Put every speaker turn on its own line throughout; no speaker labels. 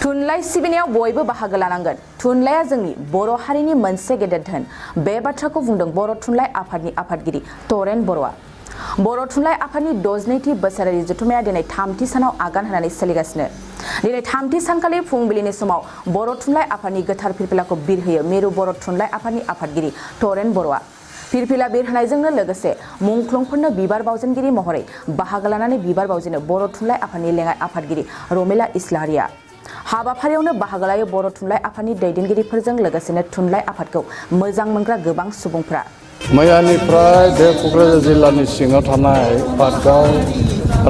थुनलाइ सिबिनायाव बयबो बाहागो लानांगोन। थुनलाइया जोंनि बर' हारिनि मोनसे गेदेर धोन। बे बाथ्राखौ बुंदों बर' थुनलाइ आफादनि आफादगिरि तरेन बर'आ। बर' थुनलाइ आफादनि 62थि बोसोरारि जथुम्माया दिनै 3थि सानाव आगान होनानै सोलिगासिनो। दिनै 3थि सानखालि फुंबिलिनि समाव बर' थुनलाइ आफादनि गोथार फिरफिलाखौ बिरहोयो मिरु बर' थुनलाइ आफादनि आफादगिरि तरेन बर'आ। फिरफिला बिरहोनायजोंनो लोगोसे मुंख्लंफोरनो बिबार बावजेनगिरि महरै बाहागो लानानै बिबार बावजेनो बर' थुनलाइ आफादनि लेङाइ आफादगिरि रमिला इस्लारिया। हाबाफारियावनो बाहागो लायो बर' थुनलाइ आफादनि दैदेनगिरिफोरजों लोगोसेनो थुनलाइ आफादखौ मोजां मोनग्रा गोबां सुबुंफ्रा।
मैयानिफ्राय बे क'क्राझार जिल्लानि सिङाव थानाय पाटगाव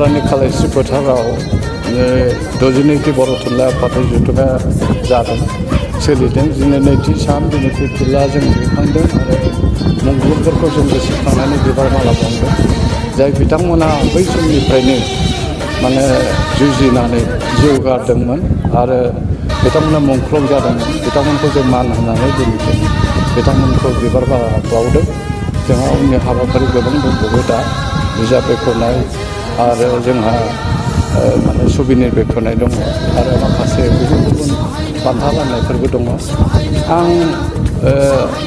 रानि खालायस्रि फोथाराव 62थि बर' थुनलाइ आफादनि जथुम्माया जादों सोलिदों। दिनै नैथि सान दिनै फिरफिला जों दैखांदों आरो मुंख्लंफोरखौ जों गोसोखांनानै बिबार माला बावदों। जाय बिथांमोना बै समनिफ्रायनो जुजिनानै जिउ गारदोंमोन आरो बिथांमोना मुंख्लं जादोंमोन। बिथांमोनखौ जों मान होनानै दिनै बिथांमोनखौ बिबार बावदों। जोंहा उननि हाबाफारि गोबां दंबावो दा बिजाब बेखेवनाय आरो जोंहा सुबिनिर बेखेवनाय दङ आरो माखासे गुबुन गुबुन बान्था राननायफोरबो दङ। आं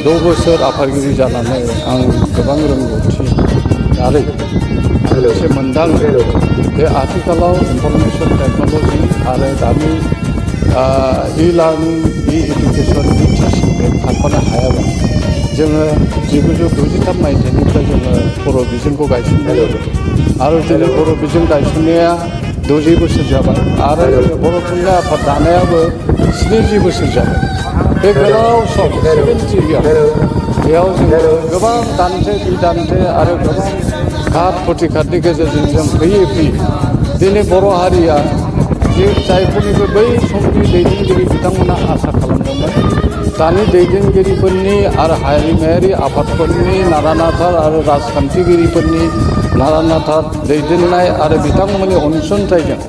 6 बोसोर आफादगिरि जानानै आं गोबां रोंगौथि आरो लोगोसे मोनदाङो बे आथिखालाव इनफरमेसन टेक्न'लजि आरो दानि e-लार्निं e-एडुकेसन e-टिचिं बे खारफानो हायाबा जोङो 1963 मायथाइनिफ्राय जोङो बर' बिजोंखौ गायसनदों आरो दिनै बर' बिजों गायसननाया 60 बोसोर जाबाय आरो बर' थुनलाइ आफाद दानायाबो 70 बोसोर जाबाय। बे गोलाव सम 70 इयार्स बेयाव जोङो गोबां दान्थे बिदान्थे आरो गोबां घात प्रतिघातनि गेजेरजों जों फैयै दिनै बर' हारिया जायफोरनिबो बै समनि दैदेनगिरि बिथांमोना आसा खालामदोंमोन दानि दैदेनगिरिफोरनि आरो हारिमायारि आफादफोरनि नारानाथा आरो राजखान्थिगिरिफोरनि नारानाथा दैदेननाय आरो बिथांमोननि अनसुंथाइजों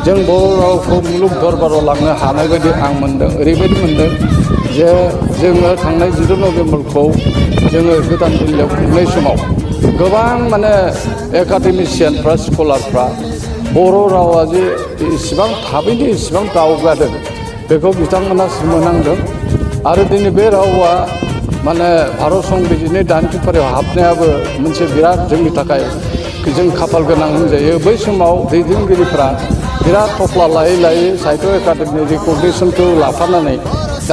जों बर' रावखौ मुलुग दरबाराव लांनो हानाय बायदि आं मोनदों। ओरैबायदि मोनदों जे जोङो थांनाय 10 नभेम्बरखौ जोङो गोदान दिल्लीयाव खुंनाय समाव गोबां एकाडेमिसियानफ्रा स्कलारफ्रा बर' रावा जे इसिबां थाबैनो इसिबां दावगादों बेखौ बिथांमोना सोमोनांदों आरो दिनै बे रावा भारत संबिजिरनि 8थि फारियाव हाबनायाबो मोनसे बिराद जोंनि थाखाय जों खाफाल गोनां होनजायो। बै समाव दैदेनगिरिफ्रा बिराद थफ्ला लायै साहित्य एकाडेमि रिकगनिसनखौ लाफानानै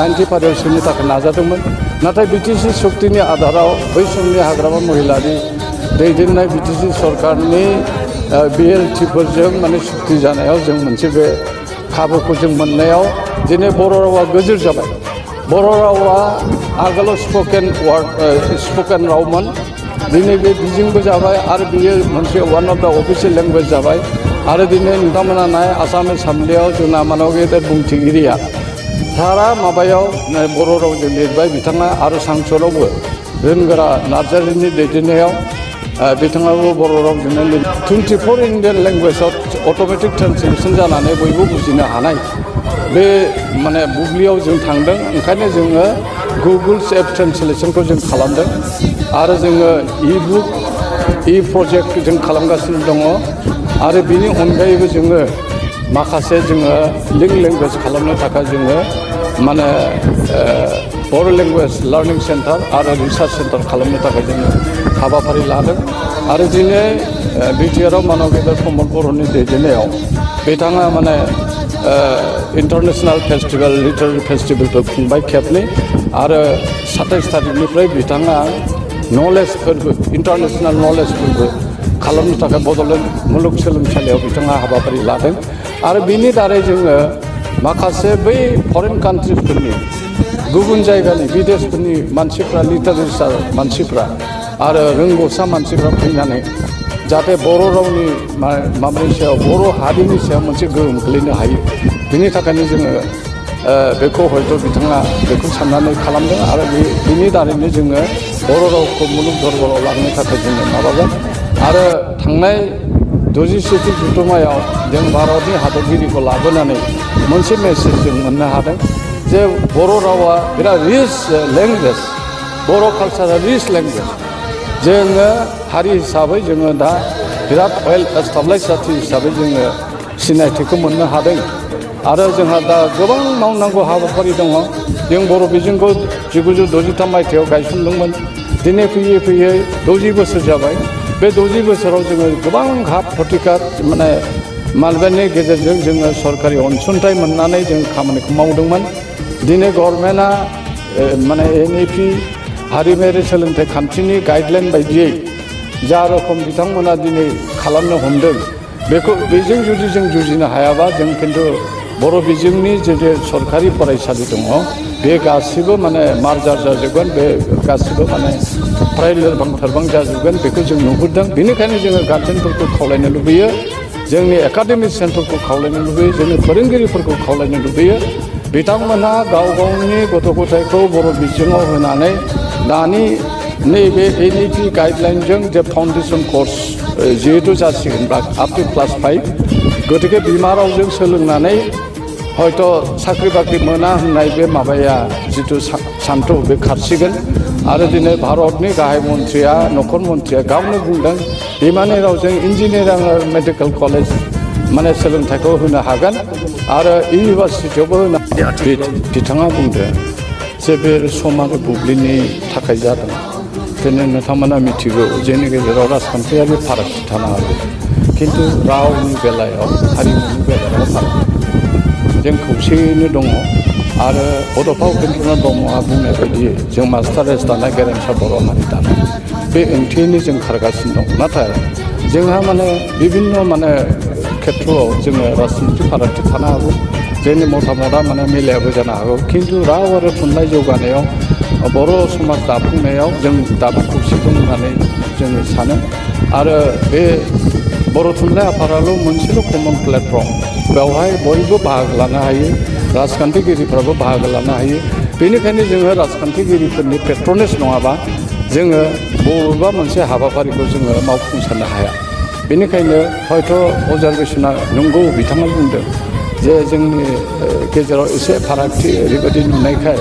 8थि फारियाव सोनो थाखाय नाजादोंमोन। नाथाय बिटिसि शक्तिनि आधाराव बै समनि हाग्रामा महिलारि दैदेननाय बिटिसि सरकारनि बिएलटिफोरजों सुक्ति जानायाव जों मोनसे बे खाबुखौ जों मोननायाव दिनै बर' रावा गोजोर जाबाय। बर' रावा आगोलाव स्पकेन रावमोन, दिनै बे बिजोंबो जाबाय आरो बियो मोनसे वान अफ द अफिसियेल लेंगुवेज जाबाय। आरो दिनै नोंथांमोना नाय आसाम एसेम्बलियाव जोंना गेदेर बुंथिगिरिया सारा माबायाव बर' रावजों लिरबाय बिथाङा आरो सांसदआवबो रोनगोरा नार्जारिनि दैदेननायाव बिथाङाबो बर' रावजोंनो 24 इन्डियान लेंगुवेजाव अट'मेटिक ट्रेन्सलेसन जानानै बयबो बुजिनो हानाय बे बुब्लियाव जों थांदों। ओंखायनो जोङो गुगोल्स एप ट्रेन्सलेसनखौ जों खालामदों आरो जोङो इ-बुक इ-प्रजेक्ट जों खालामगासिनो दङ आरो बिनि अनगायैबो जोङो माखासे लिंक लेंगुवेज खालामनो थाखाय जोङो बर' लेंगुवेज लार्निं सेन्टार आरो रिसार्च सेन्टार खालामनो थाखाय जोङो हाबाफारि लादों। आरो दिनै बिटिआरआव गेदेर प्रमद बर'नि दैदेननायाव बिथाङा इन्टारनेसनेल फेस्टिभेल लिटारेरि फेस्टिभेलबो खुंबाय खेबनै आरो 27 थारिखनिफ्राय बिथाङा नलेज फोरबो इन्टारनेसनेल नलेज फोरबो खालामनो थाखाय बड'लेण्ड मुलुगसोलोंसालियाव बिथाङा हाबाफारि लादों। आरो बिनि दारै जोङो माखासे बै फरेन कान्ट्रिफोरनि गुबुन जायगानि बिदेशफोरनि मानसिफ्रा लिटारेचार मानसिफ्रा आरो रोंगौसा मानसिफ्रा फैनानै जाहाथे बर' रावनि माबानि सायाव बर' हारिनि सायाव मोनसे गोहोम खोलैनो हायो। बिनि थाखायनो जोङो बेखौ हयथ' बिथाङा बेखौ साननानै खालामदों आरो बिनि दारैनो जोङो बर' रावखौ मुलुग दरबाराव लांनो थाखाय जोङो माबागोन। आरो थांनाय 63थि जथुम्मायाव जों भारतनि हादरगिरिखौ लाबोनानै मोनसे मेसेज जों मोननो हादों जे बर' रावा बिराद रिच लेंगुवेज, बर' कालचारा रिच लेंगुवेज। जोङो हारि हिसाबै जोङो दा बिराद वेल एस्टाब्लिश जाथि हिसाबै जोङो सिनायथिखौ मोननो हादों। आरो जोंहा दा गोबां मावनांगौ हाबाफारि दङ जों बर' बिजोंखौ 1963 मायथाइयाव गायसनदोंमोन दिनै फैयै फैयै 60 बोसोर जाबाय बे 60 बोसोराव जोङो गोबां हाब प्रतिकार माने मालबानि गेजेरजों जोङो सरकारि अनसुंथाइ मोननानै जों खामानिखौ मावदोंमोन दिनै गभर्नमेन्टआ माने NEP हारिमायारि सोलोंथाइ खान्थिनि गाइडलाइन बायदियै जा रोखोम बिथांमोना दिनै खालामनो हमदों बेजों जुदि जों जुजिनो हायाबा जों खिन्थु बर' बिजोंनि जे सरकारि फरायसालि दङ बे गासिबो माने मार्जार जाजोबगोन बे गासिबो माने फ्राय लोरबां थोरबां जाजोबगोन बेखौ जों नुहुरदों बेनिखायनो जोङो गार्जेनफोरखौ खावलायनो लुबैयो जोंनि एकाडेमिसियानफोरखौ खावलायनो लुबैयो जोंनि फोरोंगिरिफोरखौ खावलायनो लुबैयो बिथांमोनहा गाव गावनि गथ' गथायखौ बर' बिजोङाव होनानै दानि नैबे NEP गाइडलाइनजों जे फाउन्डेसन कर्स जिहेतु जासिगोनब्ला आप टु क्लास 5 गतिके बिमा रावजों सोलोंनानै हयथ' साख्रि बाख्रि मोना होननाय बे माबाया जिथु सान्थौ बे खारसिगोन आरो दिनै भारतनि गाहाय मन्थ्रिया नखर मन्थ्रिया गावनो बुंदों बिमानि रावजों इन्जिनियारिं आरो मेडिकेल कलेज माने सोलोंथाइखौ होनो हागोन आरो इउनिभारसिटियावबो होनो बिथाङा बुंदों जे बे सम आरो बुब्लिनि थाखाय जादों दिनै नोंथांमोना मिथिगौ जोंनि गेजेराव राजखान्थियारि फारागथि थानो हागौ खिन्थु रावनि बेलायाव हारिमुनि बेलायाव फाराग जों खौसेयैनो दङ आरो बड'फा उपेन्द्रनाथ ब्रह्मआ बुंनाय बायदियै जों मास्टार रेस दानाय गेरेमसा बर' हारि दानाय बे ओंथियैनो जों खारगासिनो दं नाथाय जोंहा माने बिभिन्न माने खेथ्रआव जोङो राजनिथि फारागथि थानो हागौ जोंनि मतामतआ माने मिलायाबो जानो हागौ खिन्थु राव आरो थुनलाइ जौगानायाव बर' समाज दाफुंनायाव जों दाबो खौसे दं होननानै जोङो सानो आरो बे बर' थुनलाइ आफादाल' मोनसेल' कमन प्लेटफर्म बेवहाय बयबो बाहागो लानो हायो राजखान्थिगिरिफ्राबो बाहागो लानो हायो बेनिखायनो जोङो राजखान्थिगिरिफोरनि पेट्रनेज नङाबा जोङो बबेबा मोनसे हाबाफारिखौ जोङो मावफुंसारनो हाया बेनिखायनो हयथ' अबजारभेसना नंगौ बिथाङा बुंदों जे जोंनि गेजेराव एसे फारागथि ओरैबायदि नुनायखाय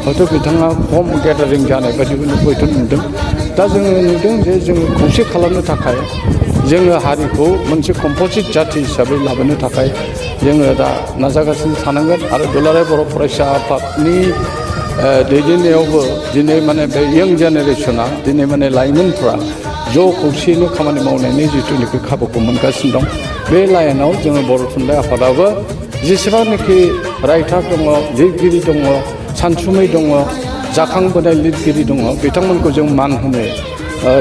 हयथ' बिथाङा खम गेदारिं जानाय बायदिबो हयथ' नुदों दा जोङो नुदों जे जोङो खौसे खालामनो थाखाय जोङो हारिखौ मोनसे कम्प'जिट जाथि हिसाबै लाबोनो थाखाय जोङो दा नाजागासिनो थानांगोन आरो दुलाराय बर' फरायसा आफादनि दैदेननायावबो दिनै माने बे इयं जेनेरेसना दिनै माने लाइमोनफ्रा ज' खौसेयैनो खामानि मावनायनि जिथुनिखि खाबुखौ मोनगासिनो दं बे लाइनाव जोङो बर' थुनलाइ आफादाबो जेसेबांनाखि रायथार दङ लिरगिरि दङ सानसुमै दङ जाखांबोनाय लिरगिरि दङ बिथांमोनखौ जों मान होनो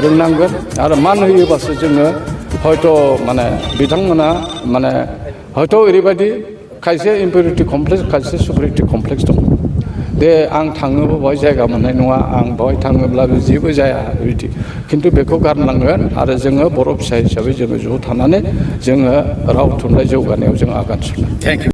रोंनांगोन आरो मान होयोबासो जोङो हयथ' माने बिथांमोना माने हयथ' ओरैबायदि खायसे इनफेरियरिटि कमप्लेक्स खायसे सुपेरियरिटि कमप्लेक्स दं दे आं थाङोबा बेवहाय जायगा मोननाय नङा आं बेवहाय थाङोब्लाबो जेबो जाया बिदि खिन्थु बेखौ गारनांगोन आरो जोङो बर' फिसा हिसाबै जोङो ज' थानानै जोङो राव थुनलाइ जौगानायाव जों आगान सुरनांगोन। Thank you.